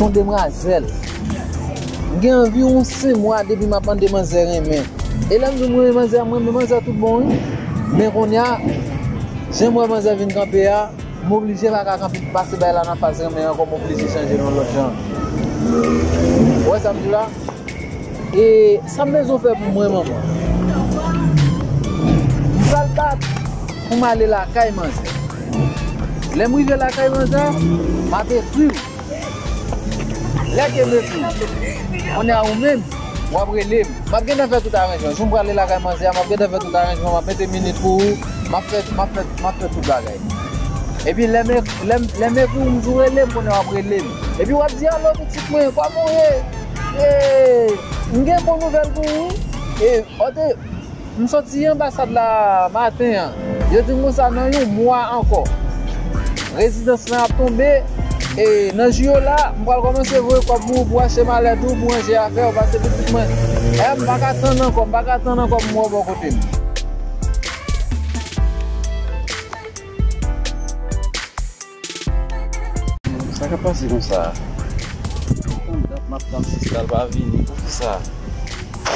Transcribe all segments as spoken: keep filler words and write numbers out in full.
Yon demwazèl. M gen anviwon senk mwa depi m ap mande manzè renmen. E lè m di w m renmen manzè a, m renmen manzè a tout bon, wi. Men kounye a, jan m wè manzè vin kanpe a, m oblije pa ka kanpe pase bay la nan faz renmen ankò, m oblije chanje l yon lòt jan. Ou wè sa m di w la? E sa m bezwen fè pou m renmen manman? M pral bat pou m ale lakay manzè. Lè m rive lakay manzè, m ap ekri w. Lè ke m ekri w, kounye a ou menm, w ap rele m. M ap gentan fè tout aranjman. Jou m prale lakay manzè a, m ap gentan fè tout aranjman. M ap mete minit pou ou. M ap fè, m ap fè, m ap fè tout bagay. Epi lè m ek-, lè m, lè m ekri w, m di w rele m, kounye a w ap rele m. Epi w ap di, "Alo, pitit mwen, kòman w ye? E, m gen bon nouvèl pou ou, wi." E, w te M soti anbasad la maten an. Yo di m konsa nan yon mwa ankò, rezidans lan ap tonbe. E nan jou yo la, m pral kòmanse voye kòb pou ou, pou achte malèt ou, pou ranje afè ou, pase pitit mwen. E m pa ka tann ankò, m pa ka tann ankò pou m wè w bò kote m. Sa k ap pase konsa? Tann dat m ap tann sista l pa vini, poukisa?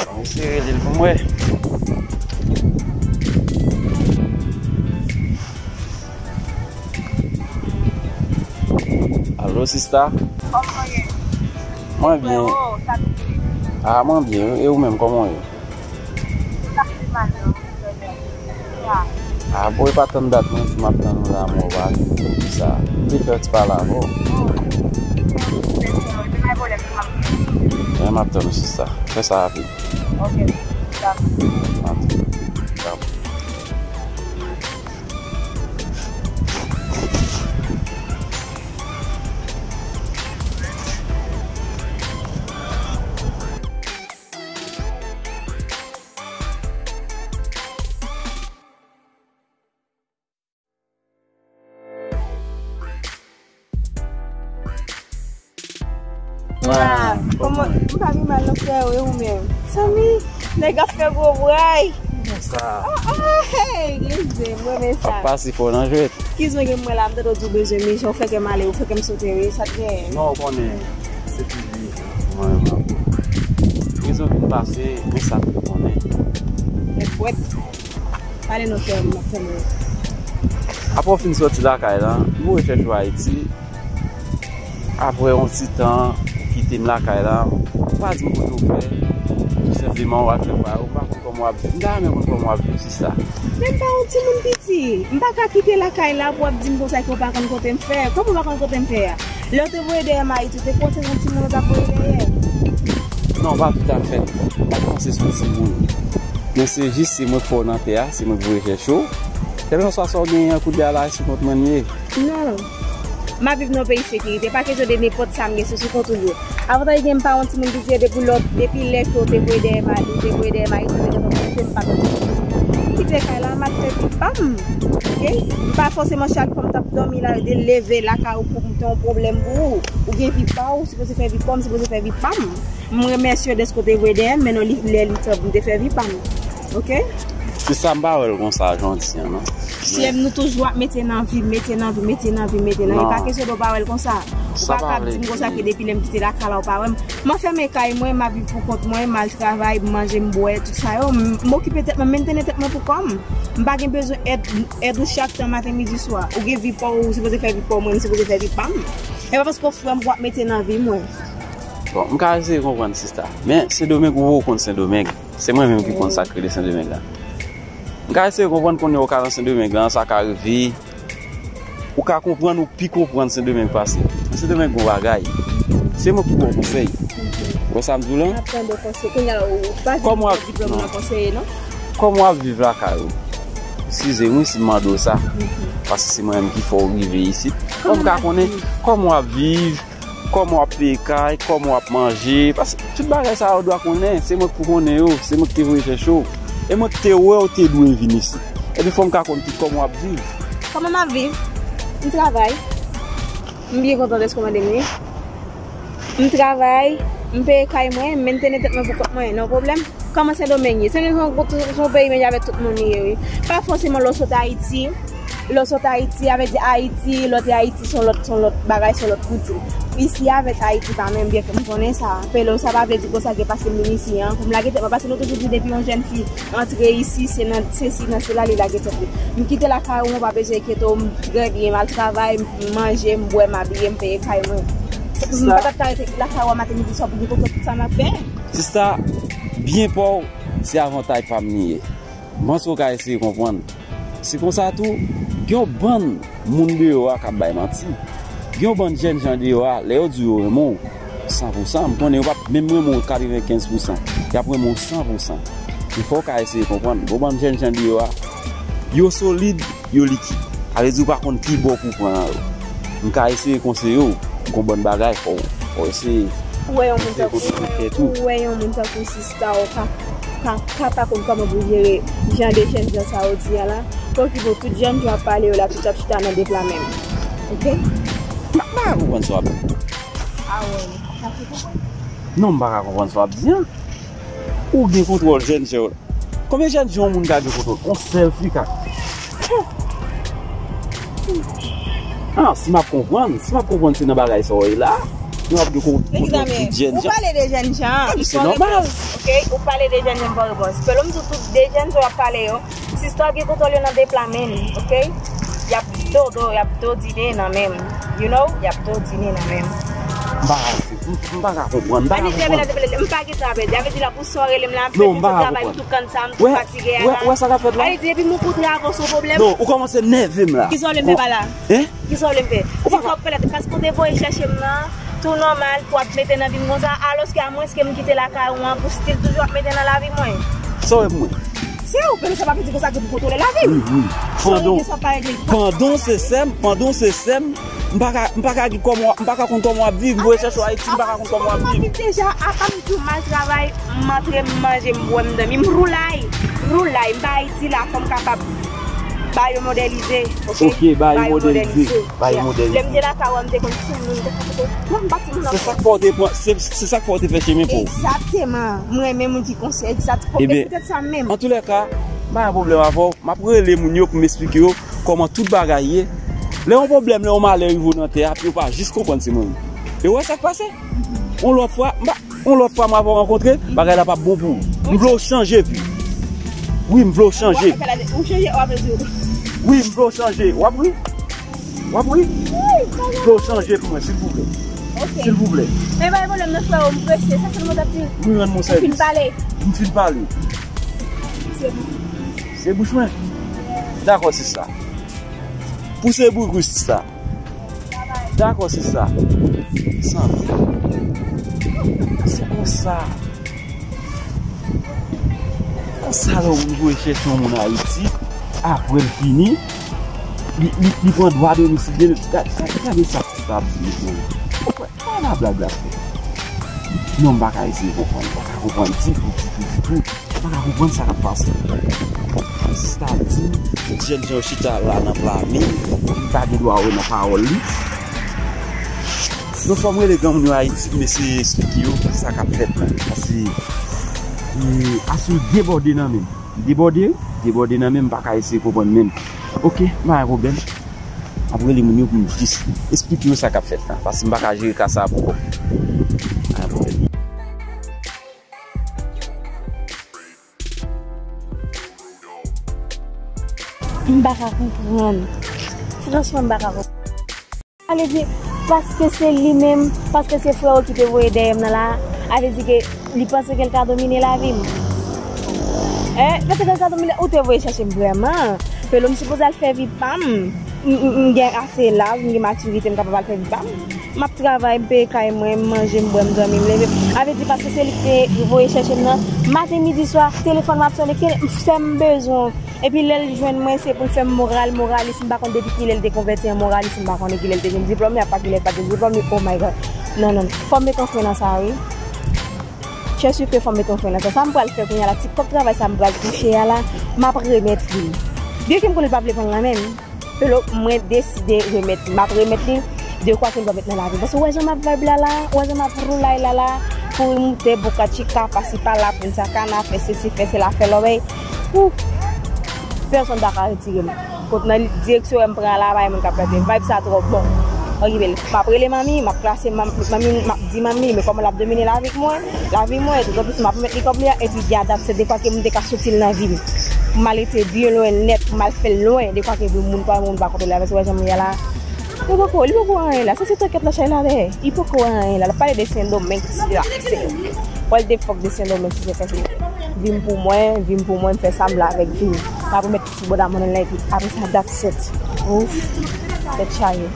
Bon, eseye rele l pou m wè. Alo, sista? Kòman w ye? Mwen byen. Freo, sa k ye? Ah, mwen byen. E ou menm, kòman w ye? Sa k pi mal nan mwen, frè. Ah, bon, e pa tann dat mwen di m ap tann ou la, mwen ou pa vini pou sa. M te fè ti pale avè w. Oh. Men m ap tann ou, sista. Fè sa rapid. Ok. Dakò. Dakò. Waw, kòman, m pa pi mal non frè, e ou menm? Sanmi, nèg ap fè gwo bray. Konsa. Ah, ah, hey, leve, m renmen sa. Ap pase fò nan jwèt. Ki zwen gen mwen la, m tande w di w bezwen m, jan w fè kè m ale, w fè kè m sote, wi, sa t genyen? Non, ou konnen, se pli vye, mwen menm. Rezon vin pase, men sa m te konnen. Men fwèt. Pale non frè m, m ap tann ou. Apre w fin sòti lakay la, m voye chèche w Ayiti. Apre yon ti tan, ou kite m lakay la, ou pa di m kote w fè. Tou senpleman, w al fè fwa yo, ou pa konn kòman w ap viv. M ta renmen konn kòman w ap viv, sista. Men m pa yon timoun piti. M pa ka kite lakay la pou w ap di m konsa ke w pa konn kote m fè. Kòman w pa konn kote m fè a? Lè w te voye dèyè m Ayiti, w te panse se yon timoun ou t ap voye dèyè? Non, pa toutafè. M pa t panse se yon timoun. Men se jis se mwen k fè w nan tè a, se mwen k voye chèche w. Kèlkanswa sa w genyen an kounye a la, e sou kont mwen l ye. Non. M ap viv nan yon peyi sekirite. Pa kesyon de nenpòt sa m gen, se sou kont ou l ye. Avantaj gen m pa yon timoun piti, depi lòt, depi lè ke w te voye dèyè m, ou te voye dèyè m Ayiti, ou te gentan konnen ke m pa t yon timoun piti. M kite kay la, m ap fè vi pa m. Oke? M pa fòseman chak fwa m t ap dòmi la, yo te leve lakay ou pou m te yon pwoblèm pou ou. Ou gen vi pa w, ou sipoze fè vi pa w, m sipoze fè vi pa m. M remèsye w dèske w te voye dèyè m, men non, li, lè li tan pou m te fè vi pa m. Oke? Se sa m pa wè l konsa, jan w di an, non. Frè m, nou toujou ap mete nan vi, mete nan vi, mete nan vi, mete nan vi. E pa kesyon de w pa wè l konsa. Ou pa ka ap di m konsa ke depi lè m kite lakay la, ou pa wè m. M anfème kay mwen, m ap viv pou kont mwen, m al travay, m manje, m bwè, tout sa yo. M, m okipe tèt mwen, m mentene tèt mwen pou kò m. M pa gen bezwen èd, èd ou chak tan, maten, midi, swa. Ou gen vi pa w, ou sipoze fè vi pa w, mwen, m sipoze fè vi pa m. E pa paske w frè m pou w ap mete nan vi mwen. Bon, m ka eseye konprann sista. Men, Sendomeng, ou poko konn Sendomeng. Se mwen menm ki konn sa k rele Sendomeng la. M ka eseye konprann kounye a ou ka nan Sendomeng la, sa ka rive. Ou ka konprann, ou pi konprann Sendomeng pase. Sendomeng gon bagay. Se mwen ki ba w konsèy. Ou wè sa m di w lan? M ap tande w konsèy. Kounye a la, ou pa di m fè diplòm nan konseye, non? Kòman w ap viv lakay ou? Eskize m wi si m mande w sa. Paske se mwen menm ki fè w rive isit. Fò m ka konnen kòman w ap viv. Kòman w ap peye kay, kòman w ap manje, paske tout bagay sa yo ou dwa konnen, se mwen k pou konnen yo, se mwen k te voye chèche w, e mwen k te wè w te dwe vin isit. Epi fò m ka konn tout kòman w ap viv. Kòman m ap viv? M travay. M byen kontan dèske w mande m li. M travay, m peye kay mwen, m mentene tèt mwen pou kont mwen, nan pwoblèm. Kòman Sendomeng ye? Sendomeng se yon, se yon peyi menm jan avèk tout moun li ye, wi. Pa fòseman lè w sot Ayiti, lè w sot Ayiti, sa vle di Ayiti, lè w te Ayiti, se yon lòt, se yon lòt bagay, se yon lòt koutim. Isi avèk Ayiti pa menm, byenke m konnen sa. Pelo, sa pa vle di konsa ke paske m vin isi an, pou m lage tèt mwen, paske nou toujou di depi yon jèn fi antre isi, se nan sesi, nan sela, li lage tèt li. M kite lakay ou, mwen pa bezwen enkyete w, m trè byen, m al travay, m manje, m bwè, m abiye, m peye kay mwen. M pa t ap ka rete lakay ou a maten, midi, swa pou gen kontwòl tout sa m ap fè. Sista, byen pa w, se avantaj pa m li ye. M panse w ka eseye konprann. Se konsa tou, gen yon bann moun deyò a k ap bay manti. Gen yon bann jèn jan deyò a, lè yo di yo renmen w san pou san, m konnen yo p ap menm renmen w katrevenkenz pou san. Y ap renmen w san pou san. Men fò w ka eseye konprann. Gen yon bann jèn jan deyò a, yo solid, yo likid. Sa vle di ou pa konn ki bò pou pran yo. M ka eseye konseye w, gon bann bagay fò w, fò w eseye. Ou wè yon moun tankou, ou wè yon moun tankou sista w ka, ka, ka pa konn kòman pou jere jan de jèn jan sa yo di a la. Fò w okipe w, tout jèn jan ap pale yo la, tout ap chita nan de pla menm. Oke? M pa, m pa ka konprann sa w ap di. A wè, sa se konprann. Non, m pa ka konprann sa w ap di an. Ou gen kontwòl jèn jan yo la. Konbyen jèn jan yon moun ka gen kontwòl? Yon sèl fi ka. Ah, si m ap konprann, si m ap konprann se nan bagay sa w ye la, nou ap gen kontwòl tout jèn jan. Ou pale de jèn jan. Ah, men se nòmal. Oke, ou pale de jèn jan, m ba w repons. Pelo, m di w tout de jèn jan w ap pale yo. Sista w ap gen kontwòl yo nan de pla men li, oke? Y ap dodo, y ap dodine nan men m. You know? Y ap dodine nan men m. M pa ka, m, m pa ka konprann, m pa ka konprann. M pa gen sa a pèdi. Sa vle di la pou sa w rele m la, m fè tout travay, m tou kann sa, m tou fatige a la. Wè, wè sa k ap fèt la? Sa vle di depi m pou travay se yon pwoblèm. Non, ou kòmanse nève m la. Kisa w vle m fè pa la? Hein? Kisa w vle m fè? Si w ap fè la, paske w te voye chèche m nan, tou nòmal pou w ap mete nan vi m konsa, alòske amwenske m kite lakay ou an, pou w still toujou ap mete nan lavi mwen. Sa w wè pou mwen? Se ou, men sa pa vle di konsa ke pou kontwole lavi m. Wi, wi. Pandan, pandan w se sè m, pandan w se sè m, m pa ka, m pa ka gen kòman, m pa ka konn kòman w ap viv, m voye chèche w Ayiti, m pa ka konn kòman w ap viv. Deja, apa m di w m al travay, m antre, m manje, m bwè, m dòmi, m roulay, roulay, m pa Ayiti la, fò m kapab ba yo modèlize, oke? Oke, ba yo modèlize, ba yo modèlize. Lè m te lakay ou a, m te konn timoun, m te konn, non, m pa timoun ankò. Se sa k fè w te pran, se, se sa k fè w te fè chemen pa w. Egzakteman, m renmen moun ki konseye, egzakteman, e poutèt sa menm. Antoulèka, m pa gen pwoblèm avè w, m ap rele moun yo pou m esplike yo kòman tout bagay ye. Lè yon pwoblèm, lè yon malè rive w nan tè a, pou yo pa jis konprann se mwen menm. E w wè sa k pase? Yon lòt fwa, m pa, yon lòt fwa m avè w rankontre, bagay la p ap bon pou ou. M vle w chanje vi. Wi, m vle w chanje. Ou chanje, w ap di. Wi, m vle w chanje. W ap ri? W ap ri? M vle w chanje pou mwen, silvouplè. Silvouplè. Men pa gen pwoblèm, non, frè, m prese. Sa sèlman w t ap di? Wi, rann mwen sèvis. Ou fin pale? M fin pale. Se bouch. Se bouch mwen? Dakò, sista. Pouse bout wi, sista. Dakò, sista. Sanble. Se konsa. Konsa lè yon moun voye chèche yon moun Ayiti, apre l fini, li, li, li pran dwa domisil li. Gad, gad, gade sa sista ap di, mesye. Ou kwè, pa nan blag la fè. Non, m pa ka eseye konprann, m pa ka konprann ditou, ditou, ditou. M pa ka konprann sa k ap pase. Sista di, tout jèn jan yo chita la nan pla men, li pa gen dwa wè nan pawòl li. Donk, fò m rele granmoun yo Ayiti pou m eseye esplike yo sa k ap fèt la. Paske, e, asou debòde nan men m. Debòde, debòde nan men m, m pa ka eseye konprann menm. Oke, pa gen pwoblèm. M ap rele moun yo pou m jis esplike yo sa k ap fèt la. Paske m pa ka jere ka sa a pou kò m. Pa gen pwoblèm. M pa ka konprann. Franchman, m pa ka konprann. Sa vle di, paske se li menm, paske se frè w ki te voye dèyè m nan la, sa vle di ke li panse ke l ka domine lavi m. Hein? Paske l ka domine, ou te voye chèche m vrèman. Pelo, m sipoze al fè vi pa m. M, m, m gen ase laj, m gen matirite, m kapab al fè vi pa m. M ap travay, m peye kay mwen, m manje, m bwè, m dòmi, m leve. Sa vle di paske se li ki te voye chèche m nan. Maten, midi, swa, telefòn m ap sonnen, ke, fè m bezwen w. Epi lè l jwenn mwen, se pou l fè m moral, moralis, m pa konn depi kilè l te konvèti an moralis, m pa konnen kilè l te jwenn diplòm li, apa kilè l pa t jwenn diplòm li, oh my God. Non, non, non. Fò m met yon fren nan sa, wi. Chè si ke fò m met yon fren nan sa. Sa m pral fè kounye a la, ti kòb travay sa m pral touche a la, m ap remèt li. Byenke m konnen l pa vle pran l nan men m. Pelo, mwen deside remèt li. M ap remèt li dekwa ke l dwe met nan lavi. Paske ou wè jan m ap vibe la la, ou wè jan m ap roulay la la, kouri moute, boka tchika, pasi pala, pran sa kana, fè sesi, fè sela, fè lòbèy. Ou, pèsonn pa ka retire m. Kot nan direksyon m pran la, pa gen moun k ap plante. Vibe sa twò bon. Okipe l. M ap rele manmi, m ap klase manmi, m ap di manmi, men kòman l ap domine lavi mwen, lavi mwen, e tout, anplis m ap remèt li kòb li a, epi gen adapte dekwa ke m te ka soti l nan vi m. Pou m al rete byen lwen nèt, pou m al fè l lwen, dekwa ke pou moun pa, moun pa kontwole avè se wè jan m ye la. Li poko, li poko anyen la, sa se tokèt la chay la dèyè. Li poko anyen la, l ap pale de Sendomeng, se la, se what the fuck de Sendomeng, si se fè se vi m pou mwen, vi m pou mwen, m fè sa m vle avèk vi m. M ap remèt sou bòda mwen nan epi apre sa, that's it. Ouf, tèt chaje.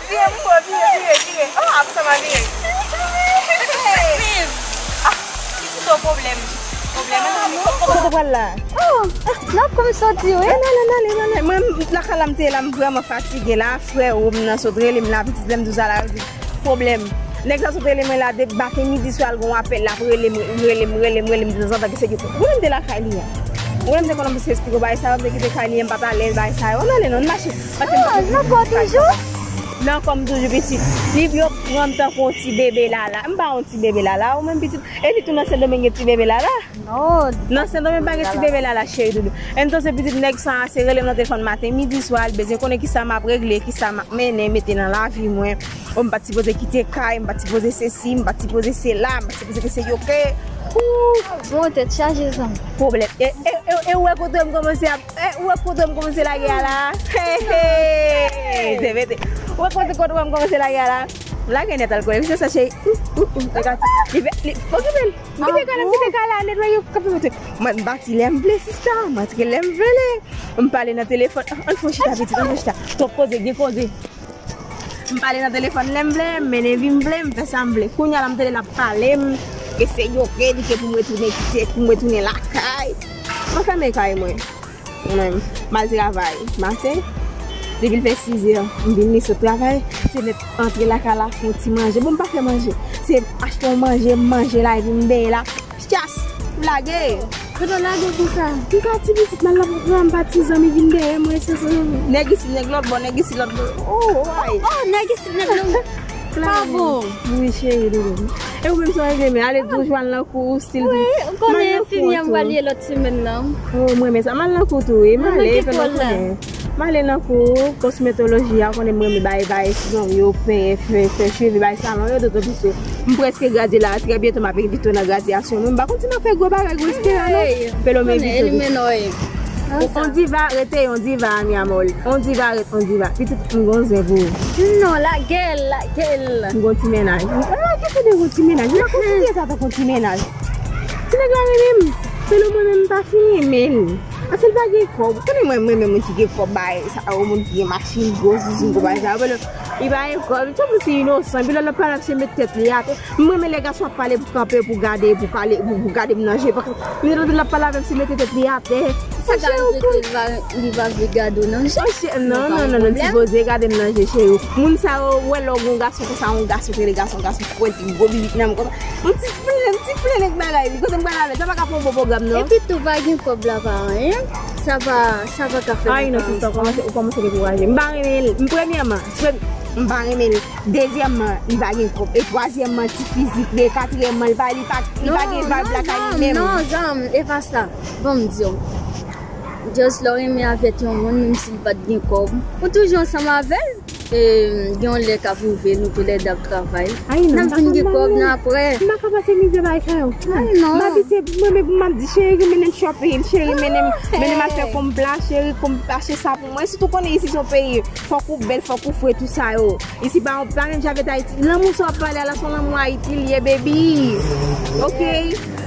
Vire, vire, vire, vire. Oh, apre sa, m a vire. Ah, isit o pwoblèm. Pwoblèm. Kote w pral la? Oh, ah, n ap konn soti, wi. Ann ale, ann ale, ann ale. Mwen, lakay la m te ye la, m vrèman fatige la. Frè, ou m nan sot rele m la, pitit, lè m di w sa la, yo di, pwoblèm. Nèg sa sot rele mwen la, depi maten, midi, swa, l gon apèl, l ap rele m, rele m, rele m, rele m, de tanzantan, ke se yo. Mwen menm te lakay li a. Mwen menm te konn anplis eksplike w bagay sa yo, m te kite kay li a, m pa t alèz, bagay sa yo. Ann ale, non, n mache. Pase m pa Ah, nan kò toujou? Nan kò m toujou, pitit. Li, yo pran m tankou yon ti bebe lala. M pa yon ti bebe lala, ou menm, pitit. Epi tou nan Sendomeng gen ti bebe lala. Non. Nan Sendomeng pa gen ti bebe lala, cheri doudou. Entonces, pitit, nèg sa a, se rele m nan telefòn maten, midi, swa, l bezwen konnen kisa m ap regle, kisa m ap mennen, mete nan lavi mwen. Oh, m pa t sipoze kite kay, m pa t sipoze sesi, m pa t sipoze sela, m pa t sipoze ke se yo ke. Ooh. Bon, tèt chaje, zanmi. Pwoblèm. E, e, e, e, ou wè kote m kòmanse ap, e, ou wè kote m kòmanse lage a la? Hey, hey, se vete. Ou wè kote, kote m kòmanse lage a la? Lage nèt al kole. Se sa, cheri. Ooh, ooh, ooh. Li, li, okipe l. M kite kay la, m kite kay la, netwaye, kanpe moute. Mwen, m pati lè m vle, sista. M antre lè m vle. M pale nan telefòn. Ann fè yon chita, pitit, ann fè yon chita. Twòp koze, gen koze. M pale nan telefòn lè m vle, m mennen vi m vle, m fè sa m vle. Kounye a la, m tande l ap pale m, ke se yo ke li ke pou m retounen kite, pou m retounen lakay. Mwen fèmen kay mwen. Mwen menm, m al travay maten, depi l fè sizè, m vin, li sot travay, se nèt antre lakay la, fè yon ti manje. Bon, m pa fè manje, se achte yon manje, m manje la, epi m benyen la. Chas! M lage! Kote w lage konsa? M pati pitit, m al nan pwogram, m pati, zanmi vin dèyè mwen, se, se. Nèg isi, nèg lòt bò, nèg isi, lòt bò. Oh, ay! Oh, nèg isi, nèg lòt bò. Pa bon. Wi, cheri, doudou. E ou menm, sa w regle, men ale tou, jwenn nan kou, stil. Wi, ou konnen, fini an, m prale lòt semèn nan. Oh, m renmen sa. M al nan kou tou, wi. M ale, fè nou konnen. M ale nan kou kosmetoloji a, ou konnen m renmen bay, bay, zanmi yo, penyen, fè, fè cheve, bay salon yo, doudou, pitit. M prèske gradye la, trè byento m ap envite w nan gradyasyon mwen. M pa konn si m ap fè gwo bagay, gwo espera, non. Hey, Pelo m envite w. On diva rete on diva, mi amor. On diva rete on diva. Pitit, m gon zen pou ou. Non, lage l, lage l. M gon ti mennaj. Ah, kisa de gon ti mennaj? M pa konsidere sa tankou ti mennaj. Ti nèg la renmen m. Pelo mwen menm, m pa fin renmen l. Paske l pa gen kòb. Konnen mwen, mwen menm, moun ki gen kòb, bay, sa, yon moun ki gen machin, gwo zouzoun, gwo bagay, sa, li pa gen kòb. Li tankou se inosan. Epi lè l ap pale, se met tèt li atè. M renmen lè gason ap pale pou kanpe, pou gade, pou pale, pou, pou gade m nan je. Paske m tande l ap pale avè m, se mete tèt li atè. Sa ka rive ke li va, li va vle gade w nan je. Oh, chè, non, non, non, non, li sipoze gade m nan je, cheri. Moun sa yo wè lè w gon gason konsa, yon gason ki rele gason, gason fwèt, gwo bibit nan men konsa. Yon ti fle, yon ti fle nèg bagay, li kote m pral avè l, sa pa ka fè yon bon pwogram, non. Epi tou, pa gen kòb la, pa anyen. Sa pa, sa pa ka fè. Ay, non, sista, ou kòmanse, ou kòmanse dekouraje. M pa renmen l. M, premyèman, premye, m pa renmen l. Dezyèmman, li pa gen kòb. E twazyèmman, ti fizik li. Katriyèmman, li pa, li pa, li pa gen vibe lakay li menm. Non, zanm, e pa sa. Ban m di w. Just lè w renmen avèk yon moun, menm si li pa t gen kòb, ou toujou ansanm avè l. E, gen yon lè k ap rive, nou toulède ap travay. N ap vin gen kòb nan apre. M pa ka pase mizè bagay sa yo. Ay, non. M abitye, mwen menm, m ap di, cheri, mennen m shopping, cheri, mennen m, mennen m al fè konpla, cheri, konpla, achte sa pou mwen. Sitou konnen isi se yon peyi, fòk ou bèl, fòk ou fre, tout sa yo. Isi pa, pa menm jan avèk Ayiti. Lanmou sa w ap pale a la, se yon lanmou Ayiti li ye, baby. Ok?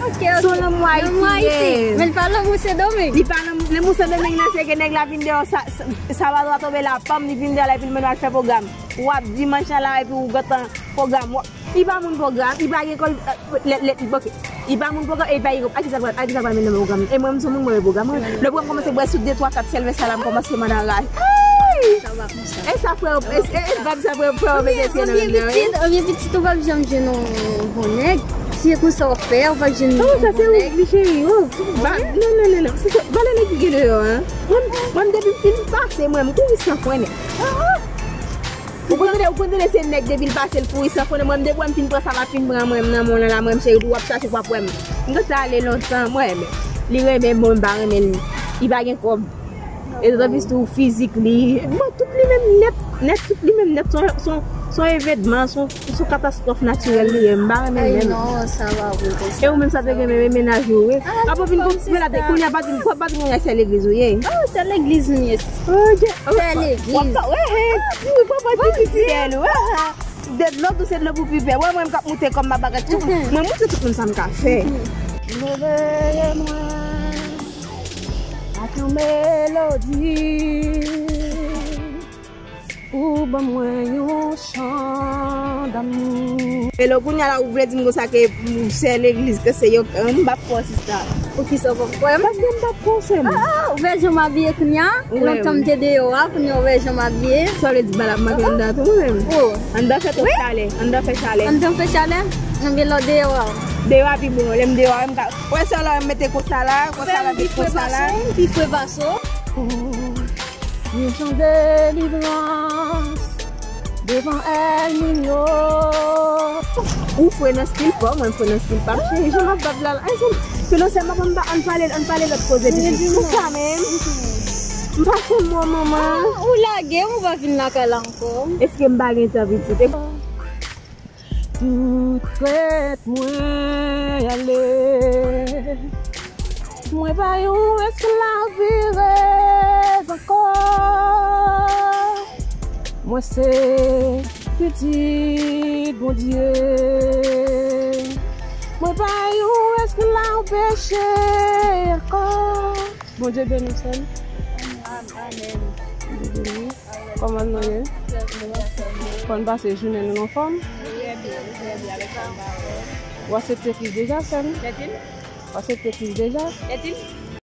Ok, ok. Se yon lanmou Ayiti li ye. Men pa lanmou Sendomeng. Li pa lanmou, lanmou Sendomeng nan, se ke nèg la vin deyò, sa, sa, Sabado a tonbe la, pam, li vin deyò la, epi l mennen w al fè pwogram. W ap dimanch la, la, epi w gentan pwogram. W ap, li pa moun pwogram, li pa gen kòb, lè, lè, ok. Li pa moun pwogram, e li pa gen kòb. A kisa pral, a kisa pral mennen pwogram? E mwen, m se moun, mwen, pwogram. Lè pwogram kòmanse bwè sou de, twa, kat sèl vè sa la, m kòmanse mande anraje. Ay! Sa va konsa. E sa, frè, e, e, e vibe sa, frè, frè, ou bezwen eseye nan menm nan, wi. Oubyen pitit, oubyen pitit, ou p ap janm jwenn yon bon nèg. Si se konsa w ap fè, ou p ap jwenn yon bon nèg. Non, sa se ou, cheri, oh. Non, non, non, non. Se, se, valè nèg ki gen deyò, hein. Mwen, mwen, depi m fin pase, mwen, m kouri san frennen. Ou konn tande, Ou konn tande se nèg depi l pase l kouri san fon nan mwen, m depi wè m fin pran sa m ap fin pran mwen m nan men w lan la mwen m cheri, w ap chache w p ap wè m. M gentan ale lontan, mwen renmen. Li renmen m, bon, m pa renmen l. Li pa gen kòb. E tanpis tou fizik li. Bon, tout li menm nèt, nèt, tout li menm nèt. Se yon, se yon, se yon evènman, se yon, se yon katastwòf natirèl li ye. M pa renmen l menm. Ay non, sa pa vre konsa. E ou menm sa te gen menm e mennaj ou, wi. Ap vin koupe la tèt, kounye a pa di m, pa di m yon sè legliz ou ye. Oh, sè legliz m ye. Oh, Dye. Sè legliz. Wè, wè, wè, papa ti fidèl, wè. De dlo dous e dlo pou pipè. Wè, mwen, m k ap moute kòm m ap bagay tout. Mwen montre tout moun sa m ka fè. Reveye mwen ak yon melodi. Ou ban mwen yon chan damou. Hello, kounye a la, ou vle di m konsa ke sè legliz ke se yo, m p ap fè w sista. Poukisa w p ap kwè m? Paske m p ap kwè w sè m. Ah, ah, ou wè jan m abiye kounye a? Lontan m te deyò a, kounye a ou wè jan m abiye. Sa vle di bagay la ap manke anndan tou, wi menm. Oh. Anndan fè twòp chalè. Anndan fè chalè. Anndan fè chalè? Anben lè w deyò a. Deyò a pi bon. Lè m deyò a, m ka, wè sè la, m mete konsa la, konsa la, m met konsa la. Pi fre pase w, pi fre pase w. Yon chan delivrans devan ènmi m yo. Ou fre nan stil pa w, mwen fre nan stil pa m. Cheri, jan m ap bat la, la. Ay, jan m, ke non sèlman m pa, ann pale, ann pale lòt koze pitit. Ou pa menm. M pa fè mò manman. Ah, ou lage m, ou pa vin lakay la ankò. Èske m pa gen tan pitit? Tout krent mwen ale. Mwen pa yon esklavirèz ankò. Mwen se pitit Bondye. Mwen pa yon esklav peche ankò. Bondye beni w, sè m. Amèn. Bondye beni w. Kòman nou ye? Kòman pase jounen nou anfòm? Ou aksepte Kris deja, sè m? Ou aksepte Kris deja?